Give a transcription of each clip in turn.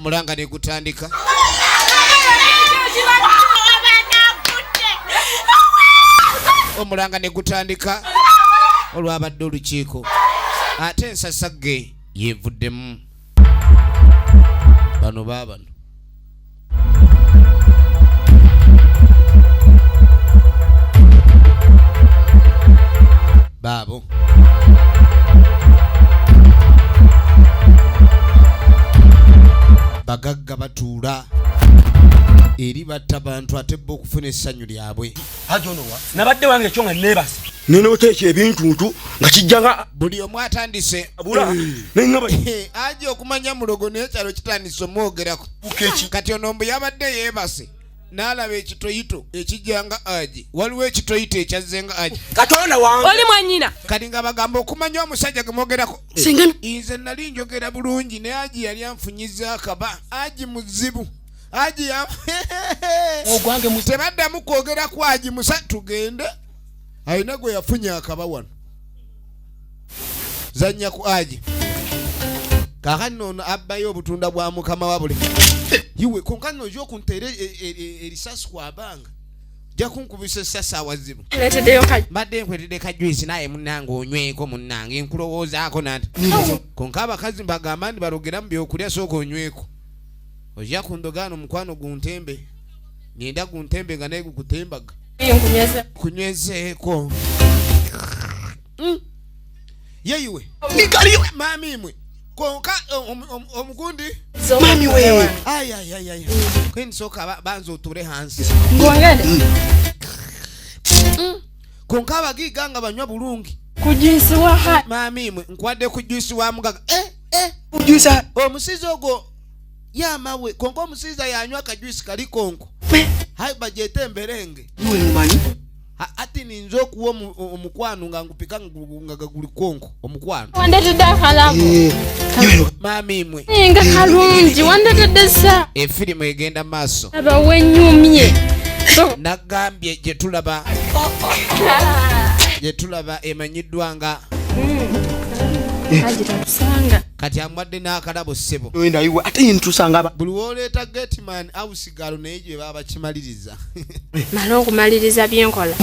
Omulanga ne gutandika. Omulanga ne gutandika olwabadde olukiiko ate ensasagge yevuddemu. Bano baabano. Baabo bagagga batuula eri batta bantu ate bo okufuna essanyu lyabwe. Nabadde wange ekyo nga neebase nenoota ekyo ebintuntu nga kijja nga buli omu atandise aja okumanya mulogo naye ekyalo kitandise omwogerako. Kati ono mbu yabadde yeebase n'alaba ekitoyito ekijja nga aji. Waliwo ekitoyito ekyazze nga aji. Katonda wange. Oli mwannyina. Kati nga bagamba okumanya omusajja gwe mwogerako. Nze nali njogera bulungi naye aji yali anfunyiza akaba. Aji muzibu. Aji ya Ogwange mu- tebaddamu kwogera ku aji musa tugende. Alina gwe yafunye akaba wano. Zannya ku aji. Kaakati ono abbayo obutunda bwa mukama wa buli. Iwe konka nno ojja okunteera erisasi kwabanga. Ojja kunkubisa essasi awazibu. Nkuleeteddeyo ka- Mbadde nkuleetedde ka juice naye munnange onyweko munnange nkulowoozaako nanti. Konka abakazi mbagamba nti balogera mu byokulya sooka onyweko. Ojja kundogaano omukwano guntembe. Ngenda guntembe nga naye gukutembaga. Nkunyweze. Kunywezeeko. Yeyiwe. Maami imwe. Konka omugundi. Maami we. Ay, ay, ay, ay. Kweni soka banza oture hansi. Ngongere. Konka abagiga nga banywa bulungi. Ku juice wa ha. Maami imwe nkwadde ku juice wa mugaga. Ku juice ha. Omusizi ogwo yamawe konka omusiza yanywa ka juice kali konko. Hai bajete emberenge. Niwe mumanyi. Ati ninza okuwa omukwano nga ngupika nga guli konko omukwano. Wandetedde akalabo. Maami imwe. Nga kalungi wandetedde sa. Efirimu egenda maaso. Aba wenyumye. Nagambye gye tulaba. Gye tulaba emanyiddwa nga Haji tatusanga. Kati amwadde n'akalabo ssebo. Wenda iwe ate ye ntusanga aba. Buli w'oleeta gateman awusigalo naye gye baba bakimaliriza. Mala okumaliriza bye nkola.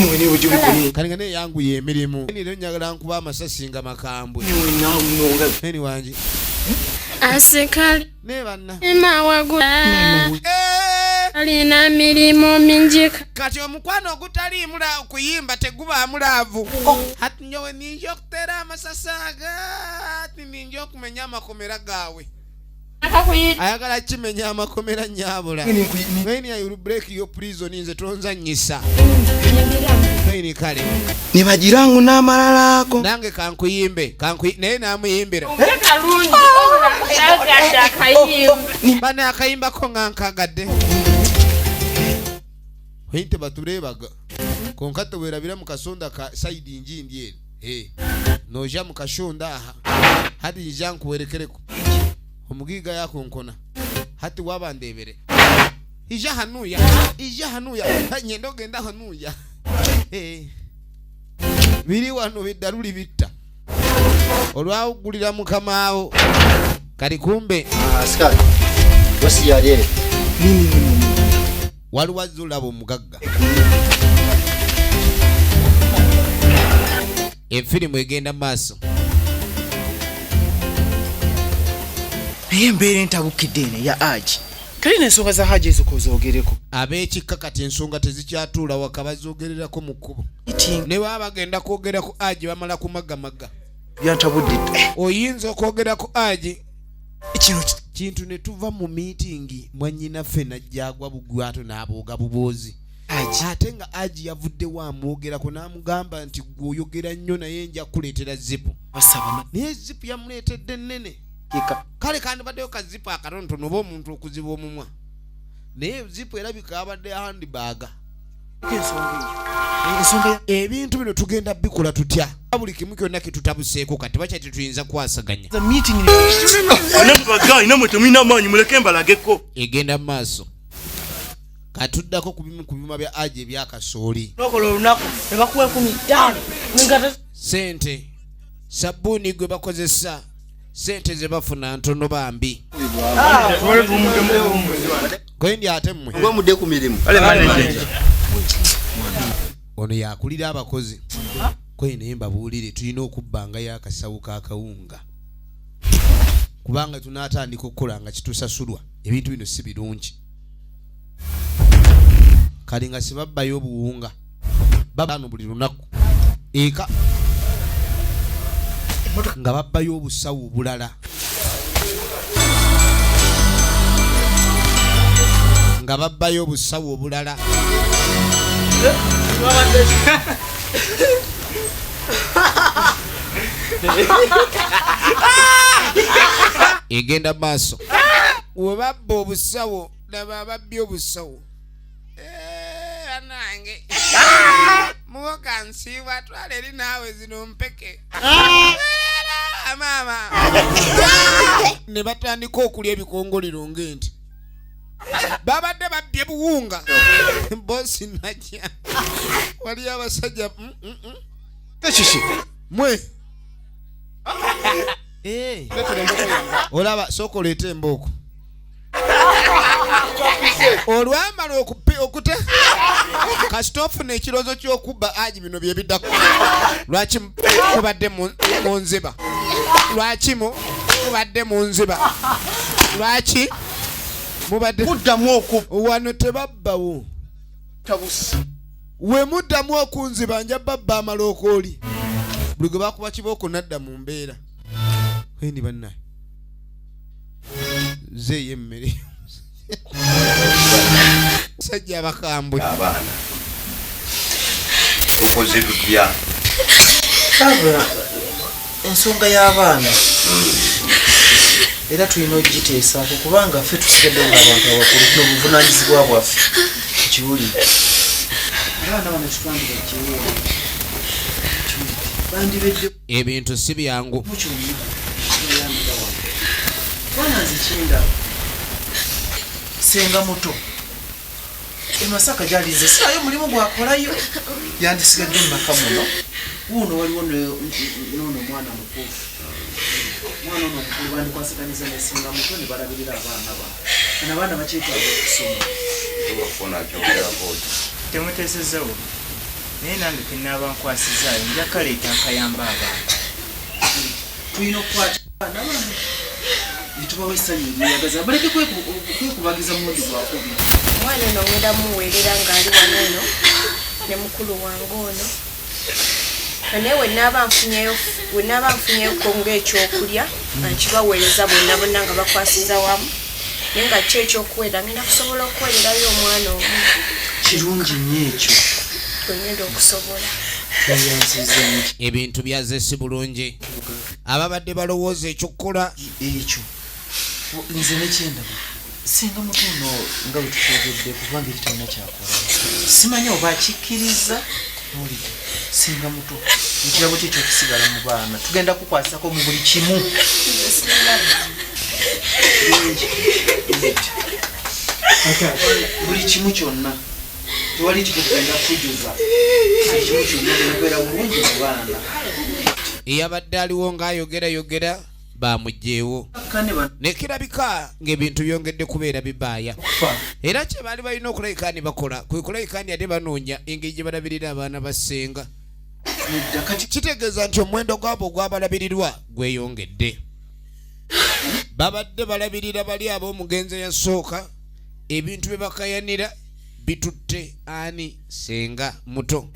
Kati nga naye yanguya emirimu. Leero njagala nkuba amasasi nga makambwe. Eni wangi. Asikali. Ne banna. Emawagula. Alina mirimu mingi. Kati omukwano ogutaliimu kuyimba tegubaamu laavu. Ati nyowe ninja okutera amasasi aga, ati ninja okumenya amakomera gaawe. Ayagala kimenya amakomera nnyabula. When I will break your prison, nze tonzannyisa. Eni kale. Ne bagirangu n'amalala ako. Nange kankuyimbe, naye n'amuyimbira. Kalungi, akayimba. Bano akayimbako nga nkagadde. Hinte baturebaga. Konka tewerabira mu kasonda ka side njindi eri. Noja mu kashonda aha. Hati nja nkuwerekereko. Omugiga yakonkona. Hati wabandebere. Ija hanuya. Ija hanuya. Ha, nyendo genda hanuya. Biri wano biddaruli bitta. Olwawugulira mukamaawo. Kali kumbe. Askari. Wasi yali. Nini, nini, nini? Waliwo azze olaba omugagga. Efirimu egenda maaso. Naye embeera entabukidde eno eya Haji. Kale n'ensonga za Haji ezo k'ozoogereko. Ab'ekika kati ensonga tezikyatuula waka bazoogererako mu kkubo. Meeting. Ne baba bagenda kwogera ku Haji bamala kumagamaga. Byantabudde dda. Oyinza okwogera ku Haji. Kino kintu ne tuva mu meeting mwannyinaffe n'ajja agwa bugwato n'abooga buboozi. Haji. Ate nga Haji yavuddewo amwogerako n'amugamba nti ggwe oyogera nnyo naye nja kukuleetera zipu. Basaba Naye zipu yamuleetedde nnene. Kika. Kale kandibaddeyo ka zipu akatonotono oba omuntu okuziba omumwa. Naye zipu erabika abadde handbag. Ensonga eyo. Ebintu bino tugenda bikola tutya? Buli kimu kyonna kitutabuseeko kati bakya tetuyinza kwasaganya. The meeting Ane bagayi namwe temulina maanyi muleke mbalageko. Egenda mu maaso. Katuddako ku bimu ku byuma bya Haji ebyakasooli. N'okola olunaku ne bakuwa enkumi ttaano. Ssente, sabbuuni gwe bakozesa. Sente ze bafuna ntono bambi. Kwendi ate mmwe. Ngwe mudde ku mirimu. Ono yakulira abakozi. Kwe naye mbabuulire tulina okubbangayo akasawo k'akawunga. Kubanga tunaatandika okukola nga kitusasulwa. Ebintu bino si birungi. Kale nga sibabbayo obuwunga. Babano buli lunaku. Eka nga babbayo obusawo obulala. Nga babbayo obusawo obulala. Egenda maaso. We babba obusawo, laba ababbye obusawo. Anange. Muwoka nsiibwa twala eri naawe zino mpeke. Maama. Ne batandika okulya ebikongoliro ng'ente. Babadde babbye buwunga. Bosi najja. Waliyo abasajja Kiki? Mwe. Olaba sooka oleete embooko. Olwamala okute kasita ofuna ekirowoozo ky'okubba aji bino bye biddako. Lwaki mubadde mu nziba? Lwaki mubadde mu nziba? Lwaki mubadde muddamu okubba? Wano tebabbawo. Tabusi. We muddamu okunziba nja babba amalookooli. Buli gwe bakuba kibooko n'adda mu mbeera. Wendi bannaye. Zeeyo emmere. Sajja abakambwe. Abaana. Tukoze tutya? Ensonga y'abaana era tulina okugiteesaako kubanga ffe tusigadde ng'abantu abakulu n'obuvunaanyizibwa bwaffe. Kiwulire. Abaana bano tetwandibajjeewo. Bandibedde ebintu si byangu. Bwana nze kindaba. Senga muto. E Masaka gy'alinze sirayo mulimu gwakolayo. Yandisigadde mu maka muno. Wuuno waliwo n'ono omwana mukulu. Omwana ono omukulu bandikwasiganyiza ne Senga muto ne balabirira abaana bano. Bano abaana bakyetaaga okusoma. Temuteesezza bubi. Naye nange ke nnaaba nkwasizaayo nja kaleeta nkayamba abaana. Tulina okukwata abaana bano ne tubawa essanyu eryeyagaza baleke kwekubagiza mulundi gwakubiri. Omwana ono ngenda muweerera ng'ali wano eno ne mukulu wange ono. Naye we nnaaba nfunyeyo ng'ekyokulya nga nkibaweereza bonna bonna nga bakwasiza wamu. Naye nga ki ekyokuweerera ngenda kusobola okuweererayo omwana omu. Kirungi nnyo ekyo. Bwe ngenda okusobola. Ebintu byazze si bulungi. Ababadde balowooza ekyokukola. Ekyo nze nekyendaba. Singa muto ono nga bwe tukyogedde kubanga eri talina kyakola. Simanyi oba akikkiriza n'olidde. Singa muto ekirabo kye ekyokusigala mu baana tugenda kukwasako mu buli kimu. Buli kimu kyonna. Tewali kiki tugenda kujuza. Buli kimu kyonna ogenda kubeera bulungi mu baana. Eyabadde aliwo ng'ayogerayogera bamugyewo. Ne kirabika ng'ebintu byongedde kubeera bibaaya. Era kye baali balina okulabika ni bakola kwe kulabika ni ate banoonya engeri gye balabirira abaana ba ssenga. Kitegeeza nti omuwendo gwabwe ogwabalabirirwa gweyongedde. Babadde balabirira bali ab'omugenzi eyasooka, ebintu bye bakayanira bitutte ani ssenga muto.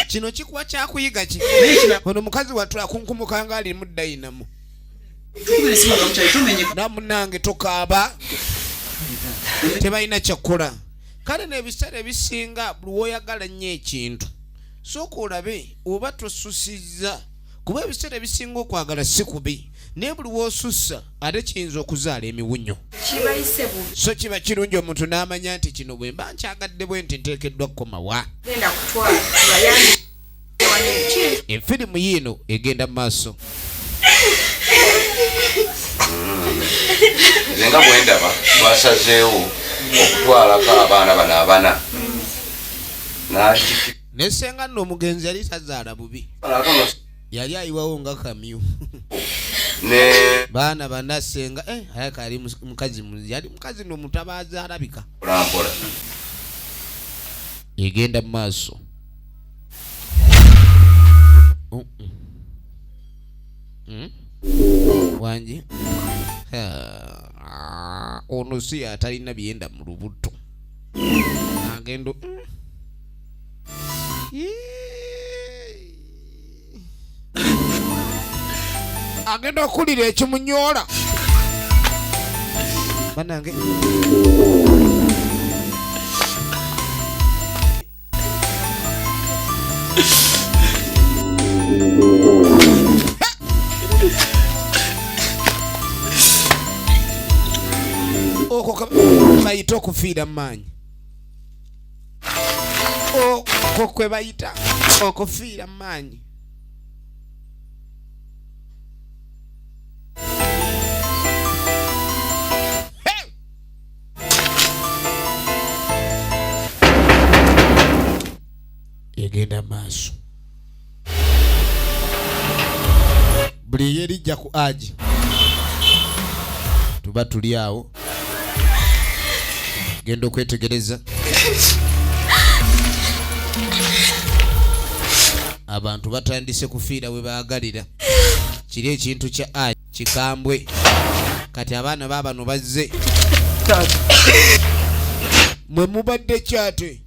Kino kikuwa kyakuyiga ki? Ono mukazi wattu akunkumuka ng'ali mu dayinamo. Namunange tokaaba, tebalina kyakukola. Kale n'ebiseera ebisinga buli w'oyagala nnyo ekintu sooka olabe oba tosusizza, kuba ebiseera ebisinga okwagala si kubi, naye buli w'osussa ate kiyinza okuzaala emiwunyo. Kibayise bubi. So kiba kirungi omuntu n'amanya nti kino bwe mba nkyagadde bwe nti nteekeddwa kukomawa. Genda kutwala tubayambe. Efirimu yiino egenda mu maaso. Nze nga bwe ndaba twasazeewo okutwalako abaana bano abana. Ne ssenga nno omugenzi yali tazaala bubi. Yali ayiwawo nga kamyu. Ne Baana banasenga alabika yali mukazi yali mukazi no mutabaazi alabika. Mpola. Egenda mu maaso. Wangi. Ha, ono si atalina byenda mu lubuto. Agendo. Agenda okulira ekimunyoola. Bannange. Okwo bayita okufiira mu maanyi. Okwo kwe bayita okufiira mu maanyi. Egenda maaso. Buli yerijja ku aji. Tuba tuli awo. Genda okwetegereza. Abantu batandise kufiira we baagalira. Kiri ekintu kya aji kikambwe. Kati abaana baabano bazze. Mwe mubadde kyate.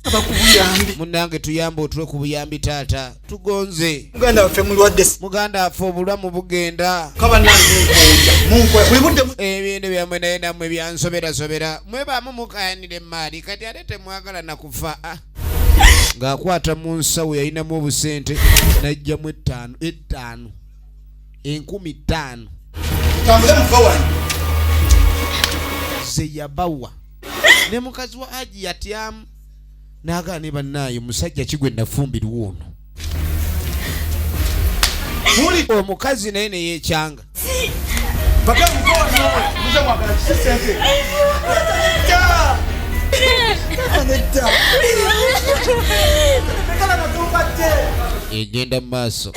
Abakubuyambi. Munnange tuyambe otule ku buyambi taata. Tugonze. Muganda waffe mulwadde. Muganda waffe obulamu bugenda. Kaba nange nkoya. Munkoya. Buli budde Ebintu byammwe naye nammwe byansoberasobera. Mwe bamu mukayanira emmaali kati ate temwagala na kufa. Ng'akwata mu nsawo yalinamu obusente n'aggyamu ettaano. 5,000. Tambule muva wano. Ze yabawa. Ne mukazi wa Haji yatyamu. N'agaana ne bannaaye musajja ki gwe nafumbirwa ono. Muli. Omukazi naye ne yeekyanga. Baka muva wano. Muze mwagala kisi ssente. Nedda. Egenda mu maaso.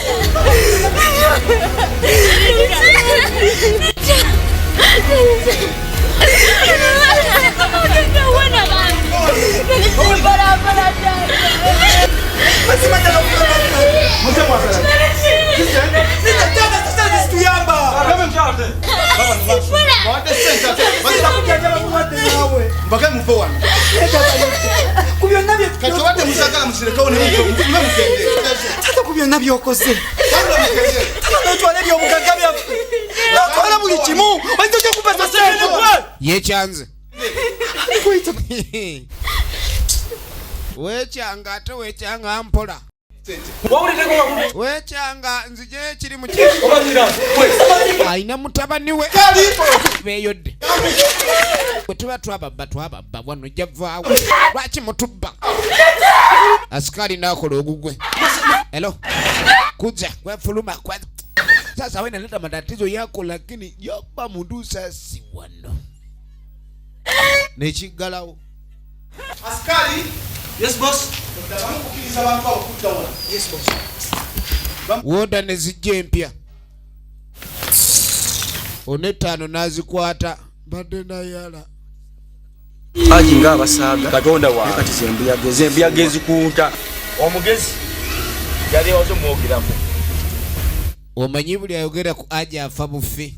Tata ku byonna by'okoze. Tata n'otwala eby'obugagga byaffe. N'otwala buli kimu. Oyinza otya okumpa ssente? Yeekyanze. Weekyanga ate weekyanga mpola. Weekyanga nzije kiri mu Alina mutabani we. Beeyodde. Bwe tuba twababba, twababba wano javaawo. Lwaki mutubba? Asikali n'akola ogugwe. Hello. Kuja, kwefuluma, kwa Sasa wewe unaleta matatizo yako lakini yoba mundusa si wano. Nekiggalawo. Askari. Yes boss. Ndabamukukiriza abantu abo kudda wano. Yes boss. Woda ne zijja empya. Onetaano n'azikwata. Mbadde nayala. Haji ng'abasaaga. Katonda wange. Kati zembuyaga, zembuyaga ezikunta. Omugezi yali wazo mwogerako. Omanyi buli ayogera ku Haji afa bufi.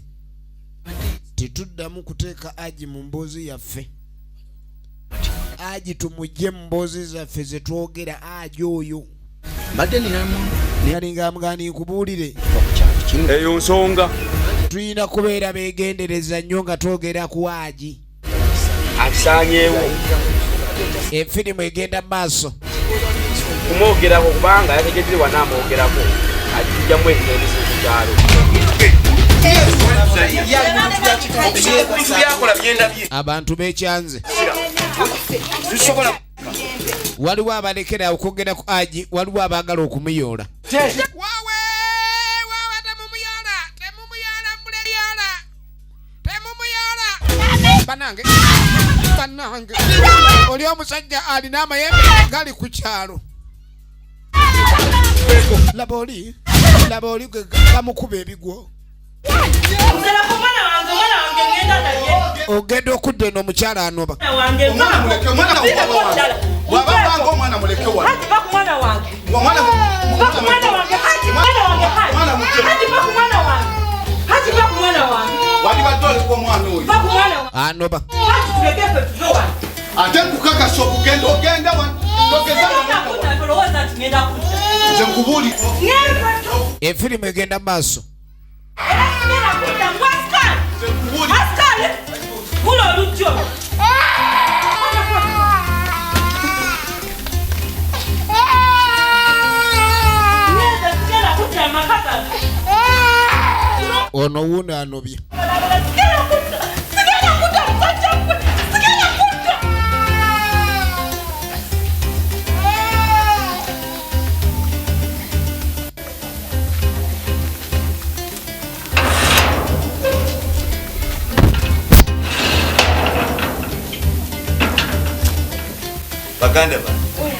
Tetuddamu kuteeka Haji mu mboozi yaffe. Haji tumugye mu mboozi zaffe ze twogera Haji oyo. Mbadde ninamu. Naye alinga amugamba nkubuulire. Eyo nsonga. Tulina kubeera beegendereza nnyo nga twogera ku Haji. Akisaanyeewo. Efirimu egenda mu maaso. Kumwogerako kubanga yategedde wanaamwogerako. Ajjamu ebintu ku kyalo. Abantu beekyanze. Waliwo abalekera okwogera ku Haji, waliwo abaagala okumuyoola. Wawe, wawe, temumuyoola, temumuyoola, muleyoola. Temumuyoola. Bannange, bannange. Oli omusajja alina amayembe gali ku kyalo. Laba oli, laba oli gwe bamukuba ebigwo. Ogenda okudda eno omukyala anoba. Anoba. Ate nkukakasa okugenda ogenda nze nkubuli. Efirimu egenda maaso. Ono wuno anobye. Baganda bange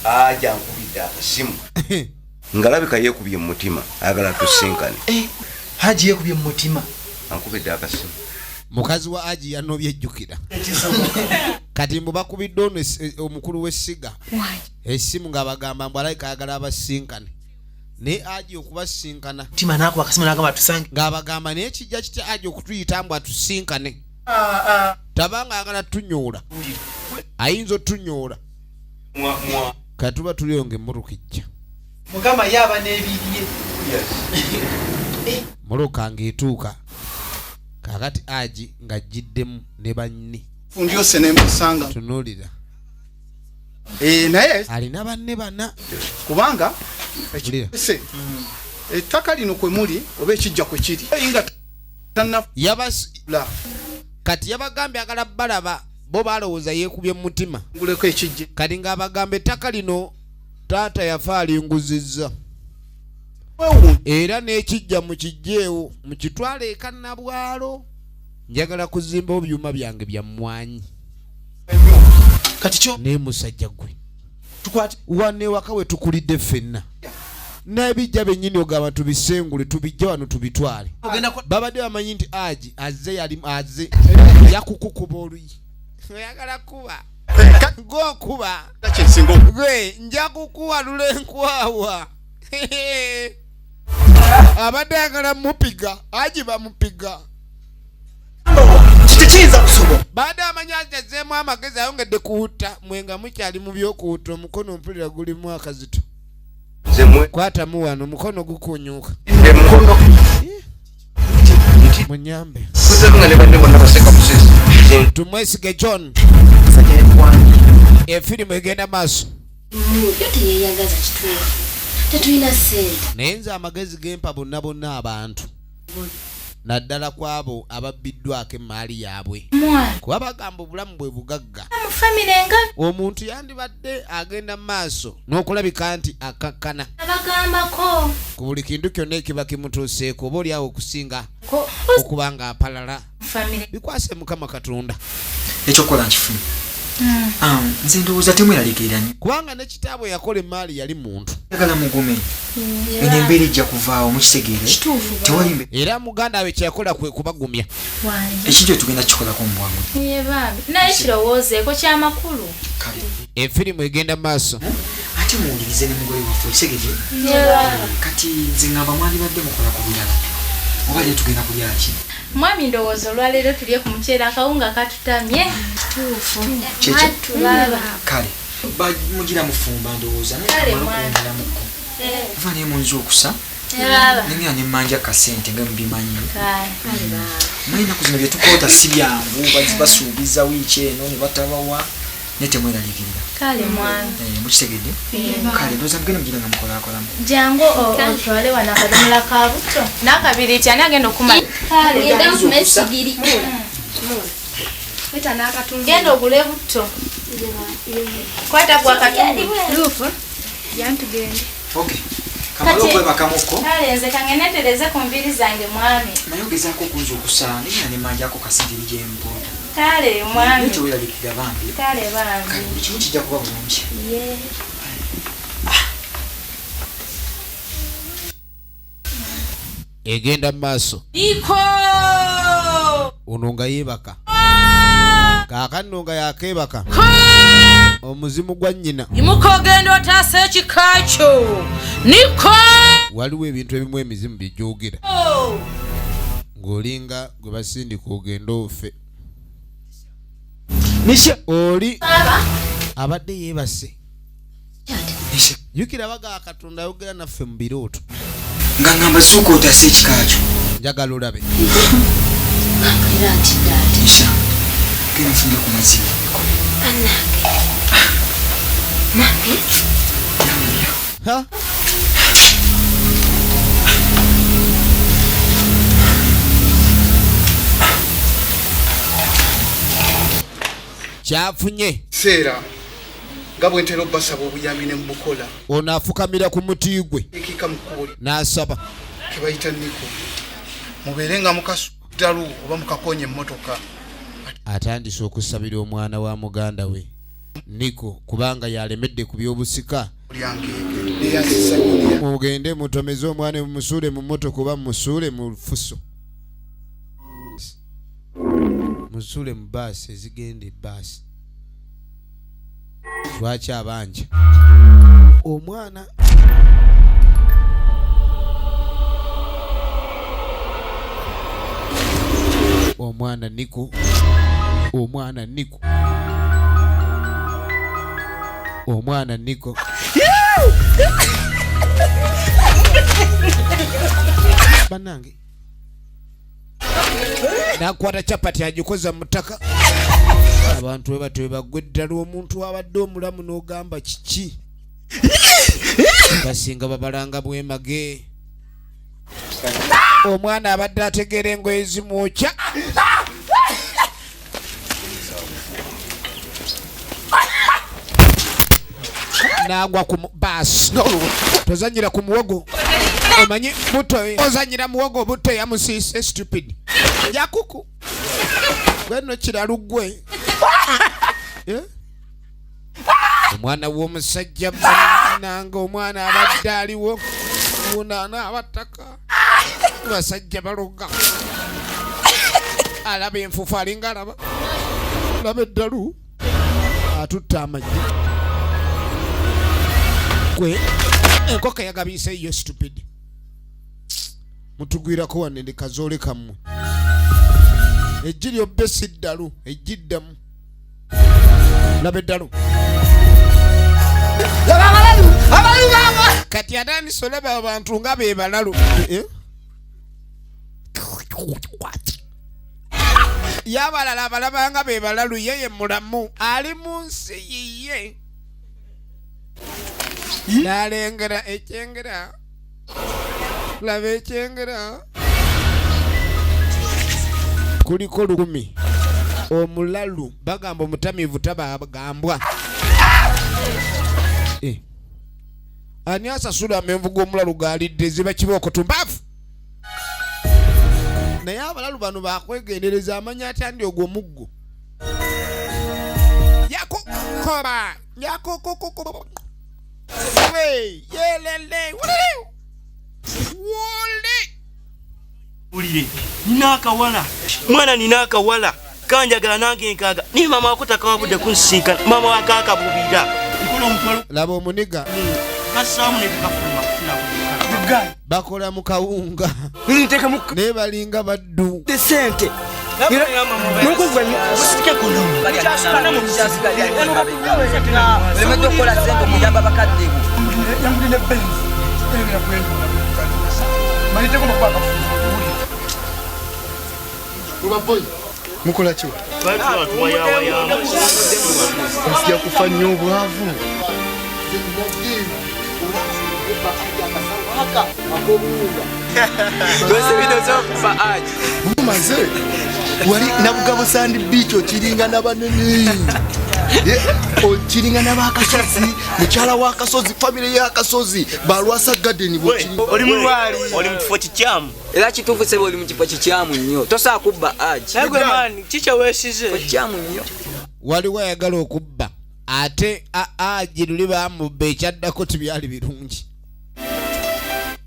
aja nkubidde akasimu ngalabika yeekubye mu mutima ayagala tusinkane. Haji yeekubye mu mutima ankubidde akasimu. Mukazi wa Haji yanobye ejjukira. Kati mbu bakubidde ono omukulu w'essiga essimu ng'abagamba mbu alabika ayagala abasinkane. Naye Haji okubasinkana mutima n'akuba akasimu n'agamba tusange ng'abagamba naye kijja kitya Haji okutuyita mbu atusinkane. Tabanga ayagala tunyoola. Ayinza otunyoola. Katuba tuliyo ng'emmotoka ejja. Mukama yaba n'ebibye. Mmotoka ng'etuuka. Kaakati Haji ng'ajjiddemu ne banne. Fundyose ne musanga. Tunuulira. Naye alina banne bana. Kubanga ekise ettaka lino kwe muli oba ekijja kwe kiri. Kati yabagambye agala balaba bo balowooza yeekubye mu mutima. Nguleko ekijja. Kati ng'abagamba ettaka lino taata yafa alinguzizza. Era n'ekijja mukijjeewo mukitwale eka Nabwalo. Njagala kuzimba ebyuma byange bya mmwanyi. Kati kyo naye musajja gwe wano ewaka we tukulidde ffenna n'ebijja bennyini ogamba tubisengule tubijje wano tubitwale. Babadde bamanyi nti Haji azze yali azze yakukukuba oluyi. Oyagala kuba gwokuba gwe nja kukuwalula enkwawa. Abadde ayagala mupiga Haji bamupiga. Kiyinza kusoboka. Baada amanyi azeemu amagezi ayongedde kuwutta mwenga mukyali mu by'okuwutta omukono mpulira gulimu akazito. Kwatamu wano omukono gukunyuka. Munyambe. Tumwesige John. Efirimu egenda maaso. Yo teyeyagaza kituufu. Tetulina ssente. Naye nze amagezi gempa bonna bonna abantu. Naddala ku abo ababbiddwako emmaali yaabwe. Kuba bagamba obulamu bwe bugagga. Omuntu yandibadde agenda mu maaso n'okulabika nti akakkana. Ku buli kintu kyonna ekiba kimutuuseeko oba oli awo okusinga okuba nga apalala. Bikwase Mukama Katonda. Ekyokukola nkifuna. Nze ndowooza temweraliikirira nnyo. Kubanga ne kitaabwe yakola emmaali yali muntu. Njagala mugume. Eno embeera ejja kuvaawo mukitegeere. Tewali era muganda we kyeyakola kwe kubagumya. Ekintu tugenda kikolako mu bwangu. Ye bambi naye kirowoozeeko kyamakulu. Efirimu egenda maaso. Ate muwulirize ne mugole waffe okitegeere. Kati nze ngamba mwandibadde mukola ku birala. Oba leero tugenda kulya ki? Mwami ndowooza olwaleero tulye ku muceere akawunga katutamye. Kituufu. Kale mugira mufumba ndowooza naye kamala. Ava naye munzi okusa nengera ne mmanja kasente nga mubimanyi. Mmanyi ennaku zino bye tukoota si byangu basuubiza wiiki eno ne batabawa naye temweraliikirira. Kale mwami. Mukitegedde? Kale ndowooza mugende mugira nga mukolakolamu. Jangu otwale wano akadomola ka buto n'akabiriiti ani agenda okumala. Genda ogule butto. Kwata gwa katundu. Okay. Kamala okwebakamuko. Kale nze kangenetereze ku nviiri zange mwami. Naye ogezaako okunza okusa naye ne mmanjako kasente eri gye mpoota. Kale mwami. Naye teweeraliikirira bambi. Kale bambi. Kale buli kimu kijja kuba bulungi. Egenda mu maaso. Ono nga yeebaka. Kaakano nga yakeebaka. Omuzimu gwa nnyina. Yimuka ogenda otaasa ekika kyo. Niko! Waliwo ebintu ebimu emizimu bye gyogera. Ng'olinga gwe basindika ogende ofe. Oli abadde yeebase. Jjukira baga Katonda ayogera naffe mu birooto. Nga ngamba zuuka otaase ekika kyo. Njagala olabe. Era ntidde ate. Nisha, genda nfunire ku mazzi. Bannange. Nange. Ha? Kyafunye. Seera nga bwe ntera obbasaba obuyambi ne mubukola. Ono afukamira ku muti gwe. Ekiika mu kkubo. N'asaba. Ke bayita Niko. Mubeere nga mukasu ddalu oba mukakoonye emmotoka. Atandise okusabira omwana wa muganda we Niko kubanga yalemedde ku by'obusika. Mugende mutomeze omwana mumusuule mu mmotoka oba mumusuule mu fuso. Musuule mu bbaasi ezigenda ebbaasi. Lwaki abanja omwana? Omwana Niko, omwana Niko, omwana Niko. Bannange nakwata chapati agikoza mu ttaka. Abantu bwe batyo bagwa eddala. Omuntu abadde omulamu n'ogamba kiki? Basinga babalanga bwemage. Omwana abadde ategeera engoye zimwokya. N'agwa ku baasi. Tozanyira ku muwogo. Omanyi buto ozanyira muwogo buto yamusiise stupid. Yakuku. Gwe nno kiralu gwe. Omwana w'omusajja bannange, omwana abadde aliwo munaana abataka. Basajja baloga. Alaba enfuufu alinga alaba. Alaba eddalu. Atutta amagye. Gwe enkoko yagabiise yo stupid. Mutugwirako wano ne kazoole kammwe. Eggi lyobbe si ddalu, eggi ddamu. Laba eddalu. Kati atandise olaba abantu nga be balalu. Ye abalala abalaba nga be balalu, ye ye mulamu. Ali mu nsi yiye. N'alengera ekyengera. Laba ekyengera. Kuliko 1000. Omulalu bagamba omutamiivu tabagambwa. Ani asasula amenvu g'omulalu g'alidde ziba kibooko tumbaavu? Naye abalalu bano bakwegendereza, amanya atya ndi ogwo omuggo. Yakukoba, yakukukukuba. Hey, yelele, wulele. Wule. Wulire, nina akawala. Mwana nina akawala. Kanjagala nange nkaaga. Ni mama wako takawabudde kunsinkana. Mama wako akabubira. Nkola omutwalo. Laba omuniga. Kassaamu ne tekafuluma kufuna buli. Bakola mu kawunga. Nteeka mu Naye balinga baddu. Sente. Olemedde okukola ssente okuyamba bakadde bo. Mukola ki? Nzija kufa nnyo obwavu. Mumaze wali Nabugabo Sand Beach okiringa n'abanene. Okiringa n'abakasozi, mukyala w'akasozi, famire y'akasozi, balwasa garden bw'okiringa. Oli mulwali, oli mu kifo kikyamu. Era kituufu ssebo, oli mu kifo kikyamu nnyo. Tosobola kubba Haji. Naye gwe man, ki kye weesize? Kikyamu nnyo. Waliwo ayagala okubba ate Haji luli baamubba, ekyaddako tibyali birungi.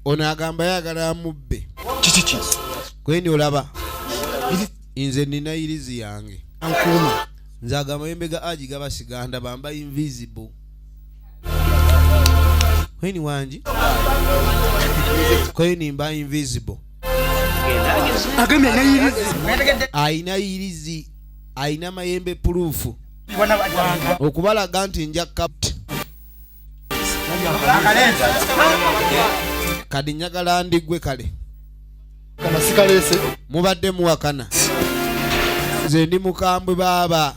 Ono agamba yagala amubbe. Kiki kweni olaba nze nina yirizi yange Ankuuma. Nze amayembe ga aji gabasiganda bamba invisible. Kweni wangi kweni mba invisible. Agamye nayirizi. Ayina yirizi, ayina mayembe proof. Okubalaga nti nja kapt. Kadi njagala ndigwe kale. Kana sikalese. Mubadde muwakana. Nze ndi mukambwe baaba.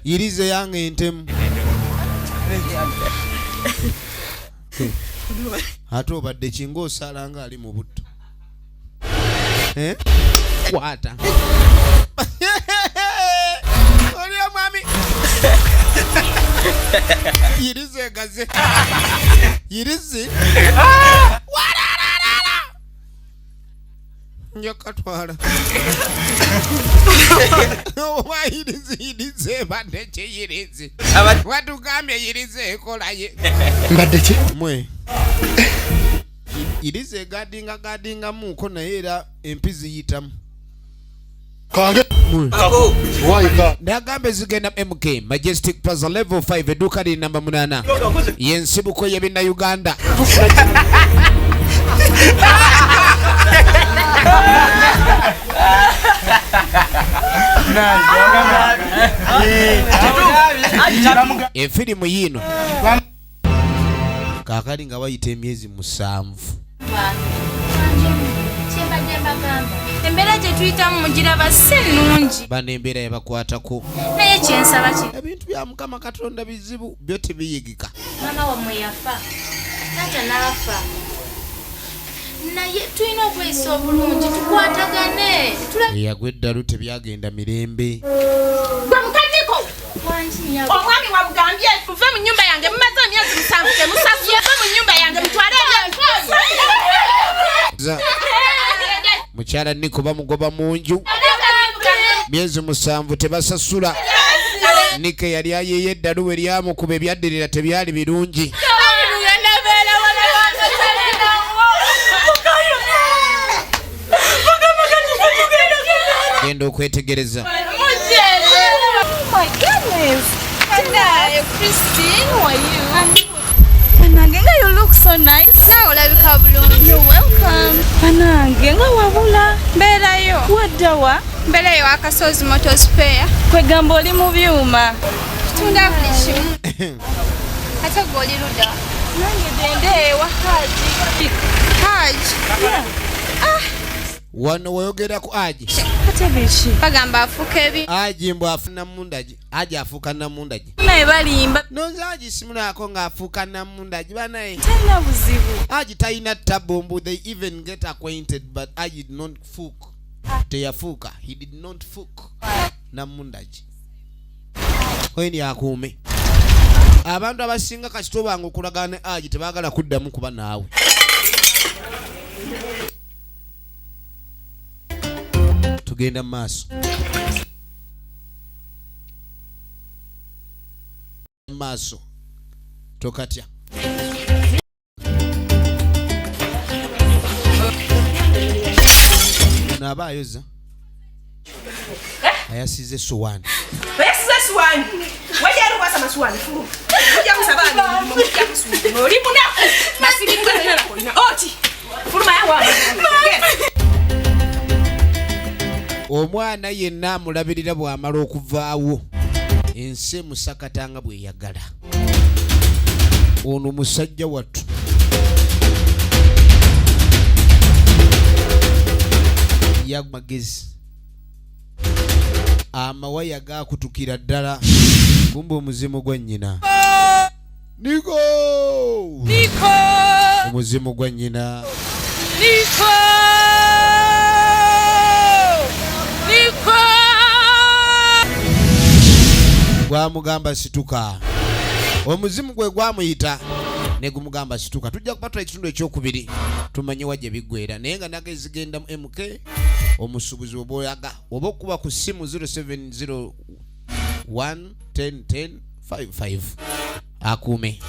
Yirize yange entemu. Ate obadde kinga osala nga ali mu butto. Kwata. Oli omwami. Yirize gaze. Yirize. Warararara. Njakatwala. Oba yirize yirize badde ki yirize. Watugambye yirize ekola ye. Mbadde ki? Mwe. Yirize gadinga gadinga muko naye era empizi yitamu. Kange. Ndagambe zigenda MK Majestic Plaza level 5 edduka liri namba 8. Yensibuko y'ebinna Uganda. Efirimu yino kaakali nga wayita emyezi 7. Embeera gye tuyitamu mugiraba si nnungi. Bano embeera yabakwatako. Naye kyensaba ki? Ebintu bya Mukama Katonda bizibu byo tebiyigika. Maama wammwe yafa, taata n'afa. Naye tulina okweyisa obulungi tukwatagane. Eyagwa eddalu tebyagenda mirembe. Gwe mukaniko! Omwami wamugambye muve mu nnyumba yange mumaze emyezi 7 temusasula. Muve mu nnyumba yange mutwale ebyange. Mukyala Niko bamugoba mu nju. Myezi 7 tebasasula. Nike yali ayeeye eddalu we lyamukuba ebyaddirira tebyali birungi. Genda okwetegereza. Oh my goodness. Hello, Christine, how are you? Banange nga you look so nice. Nawe olabika bulungi. You're welcome. Banange nga wabula. Mbeerayo. Waddawa? Mbeerayo Akasozi Motor Spare. Kwegamba oli mu byuma. Tutunda buli kimu. Ate gwe oli ludda? Nange gende ewa Haji. Haji? Yeah. Ah. Wano wayogera ku Haji. Ate biki? Bagamba afuuka ebi. Haji mbu afuna mundaji. Haji afuuka namundaji. Naye balimba. Nonze Haji simulako ng'afuuka namundaji banaye. Talina buzibu. Haji talina tabu mbu they even get acquainted but Haji did not fuck. Teyafuuka. He did not fuck namundaji. Oyo akuume. Abantu abasinga kasita obanga okulagana ne Haji tebaagala kuddamu kuba naawe. Tugenda maaso. Maaso. Tokatya. Naaba ayoza. Ayasize essowaani. Oyasize essowaani. Wajja era okwasa amasuwaani fulu. Ojja kusaba ani? Ojja kusuula. Oli munaku. Masirimu gonna oti. Fuluma yawa. Omwana yenna amulabirira bw'amala okuvaawo ensi emusakata nga bw'eyagala. Ono musajja wattu. Yagmagezi. Amawaya gaakutukira ddala kumbe omuzimu gwa nnyina. Niko! Niko! Omuzimu gwa nnyina. Niko! Niko! Gwamugamba situka. Omuzimu gwe gwamuyita ne gumugamba situka. Tujja kupata ekitundu ekyokubiri tumanye wa gye biggweera. Naye nga naga ezigenda mu MK omusuubuzi oba oyaga oba okuba ku ssimu 0701 10 10 55 akuume.